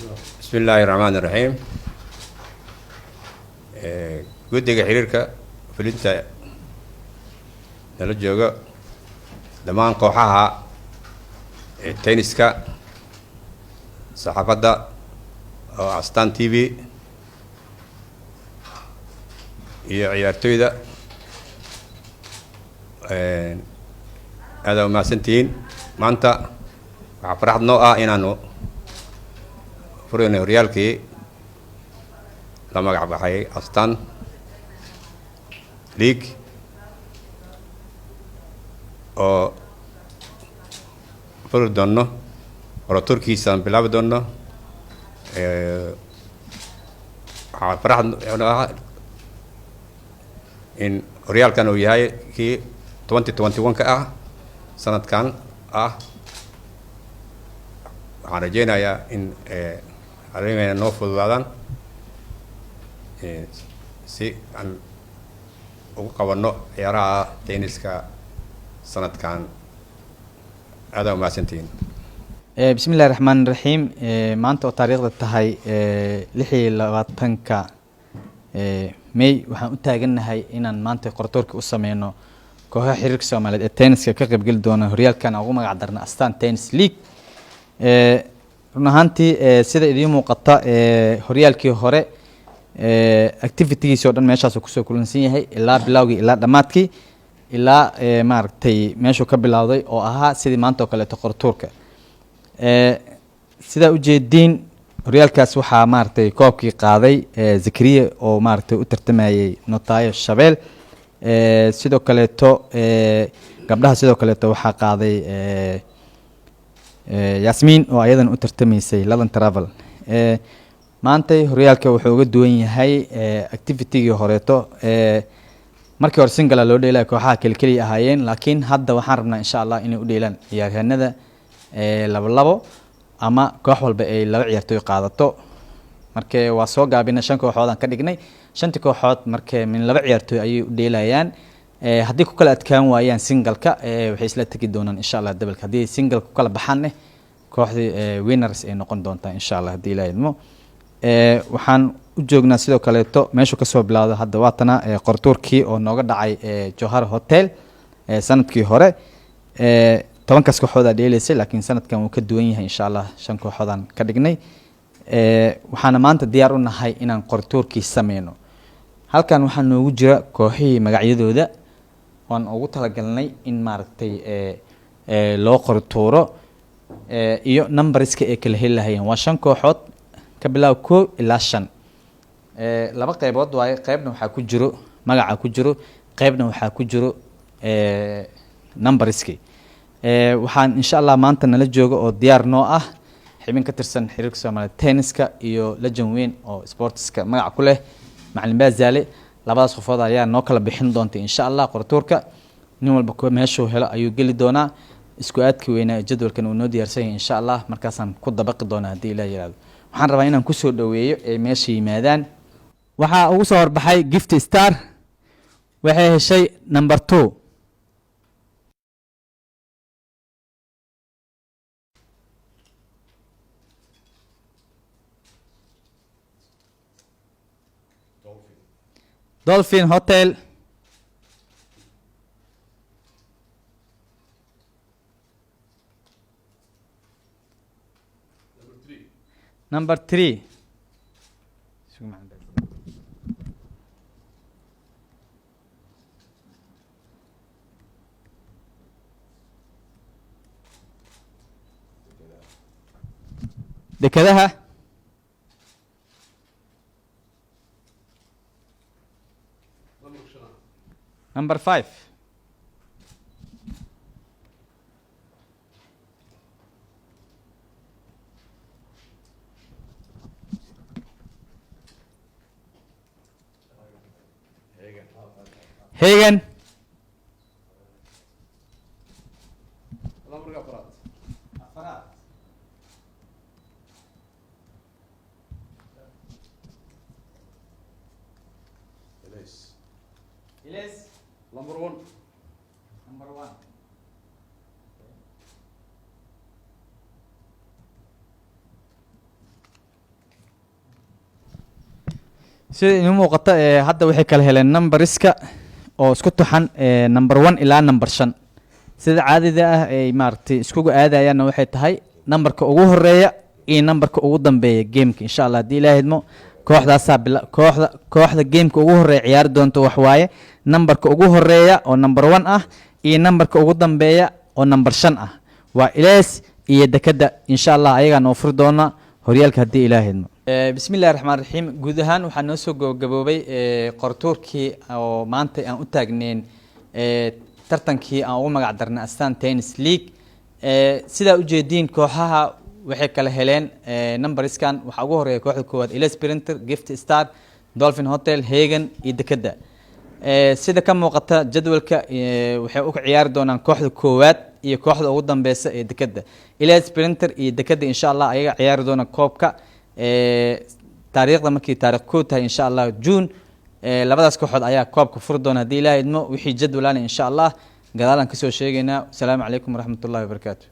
Bismi illaahi raxmaan iraxiim. Guddiga xiriirka fulinta nala jooga, dhammaan kooxaha tenniska, saxaafadda oo Astaan TV iyo ciyaartoyda, aada umahadsantihiin. Maanta waxaa faraxad noo ah inaanu furayno horyaalkii la magac baxay Astaan League oo furi doonno horoturkiisaan bilaabi doonno. Waxaa faraxad noo ah in horyaalkan uu yahay kii 2021 ka ah, sanadkan ah. Waxaan rajeynayaa in arrimeyna noo fududaadaan si aan ugu qabanno ciyaaraha tenniska sanadkan. Aadaa umahadsantihiin. Bismi illahi raxmaan iraxiim. Maanta oo taariikhda tahay 26-ka May, waxaan u taagannahay inaan maanta qortoorka u sameyno kooxaha xiriirka Soomaaliyeed ee tenniska ka qaybgeli doona horyaalkan aan ugu magac darna Astaan Tennis League. Run ahaantii, sida idiin muuqata, horyaalkii hore activitygiisi oo dhan meeshaasuu kusoo kulansan yahay, ilaa bilowgii ilaa dhammaadkii, ilaa maaragtay meeshuu ka bilowday oo ahaa sidii maanta oo kaleeto qortuurka. Sidaa ujeediin, horyaalkaas waxaa maaragtay koobkii qaaday Zakariya oo maaragtay u tartamayay Notayo Shabeel. Sidoo kaleeto gabdhaha sidoo kaleeto waxaa qaaday Yasmiin oo ayadana u tartamaysay Ladan Travel. Maantay horyaalka wuxuu uga duwan yahay activitygii horeeto. Markii hore singala loo dheelaya, kooxaha kelikeliya ahaayeen, laakiin hadda waxaan rabnaa insha Allah inay u dheelaan ciyaaryahanada labo labo ama koox walba ay laba ciyaartooy qaadato. Marka waa soo gaabinay, shan kooxood aan ka dhignay. Shantii kooxood marka min laba ciyaartooy ayay u dheelayaan. Haddii ku kala adkaan waayaan singalka, waxay isla tegi doonaan insha Allah doubleka. Haddii single ku kala baxaanne, kooxdii winners ay noqon doontaa insha Allah, haddii Ilaah idmo. Waxaan u joognaa sidoo kaleeto meeshuu kasoo bilowda hadda waatana qortuurkii oo nooga dhacay Johar Hotel sanadkii hore. 10-kaas kooxoodaa dheeleysay, laakiin sanadkan wuu ka duwan yahay insha Allah, shan kooxoodaan ka dhignay. Waxaana maanta diyaar u nahay inaan qortuurkii sameyno. Halkan waxaa noogu jira kooxihii magacyadooda waan ugu talagalnay in maaragtay loo qortuuro iyo numberska ay kala heli lahayeen. Waa shan kooxood, ka bilaab koo ilaa shan. Laba qeybood waaye: qeybna waxaa ku jiro magaca ku jiro, qeybna waxaa ku jiro numberski. Waxaan insha Allah maanta nala jooga oo diyaar noo ah xibin ka tirsan xiriirka Soomaaliya tenniska iyo legend weyn oo sportska magaca ku leh, Macalin Baazaale. Labadaas qofood ayaa noo kala bixin doonta insha Allah qortuurka. Nin walba meeshuu helo ayuu geli doonaa. Isku aadka weynaa ee jadwalkan uu noo diyaarsan yahay insha Allah markaasaan ku dabaqi doonaa haddii Ilaah yihahdo. Waxaan rabaa inaan kusoo dhaweeyo ay meesha yimaadaan. Waxaa ugu soo horbaxay Gift Star, waxay heshay number 2. Dolphin Hotel. Number 3. Dekedaha. Number 5. Hagen. Afaraad. Iles. Number 1. Number 1. Sida inuu muuqata, hadda waxay kala heleen numberiska oo isku tuxan, number 1 ilaa number 5. Sida caadada ah ay maaragtay iskugu aadayaanna waxay tahay numberka ugu horeeya iyo numberka ugu dambeeya gameka. Insha Allah, haddii Ilaah idmo, kooxdaasaa bila kooxda gameka ugu horeeya ciyaari doonto wax waaye numberka ugu horeeya oo number 1 ah iyo numberka ugu dambeeya oo number 5 ah. Waa Ilees iyo Dekada. Insha Allah, ayagaa noo furi doona horyaalka, haddii Ilaah idmo. Bismi Illahi Raxmaan Raxiim. Guud ahaan waxaa noo soo gabagaboobay qortuurkii oo maanta aan u taagneyn tartankii aan ugu magac darnay Astaan Tennis League. Sidaa ujeediin, kooxaha waxay kala heleen numberskan. Waxaa ugu horeeya kooxda koowaad Iles Printer, Gift Star, Dolphin Hotel, Hagen iyo Dekada. Sida ka muuqata jadwalka, waxay u ciyaari doonaan kooxda koowaad iyo kooxda ugu dambeysa ee Dekada. Iles Printer iyo Dekada, insha Allah, ayaga ciyaari doona koobka. Taariikhda markii taarikh 1 tahay, insha Allah, June, labadaas kooxood ayaa koobka furi doona, haddii Ilaah idmo. Wixii jadwalana, insha Allah, gadaalaan kasoo sheegaynaa. Asalaamu calaykum waraxmat ullahi wabarakaatu.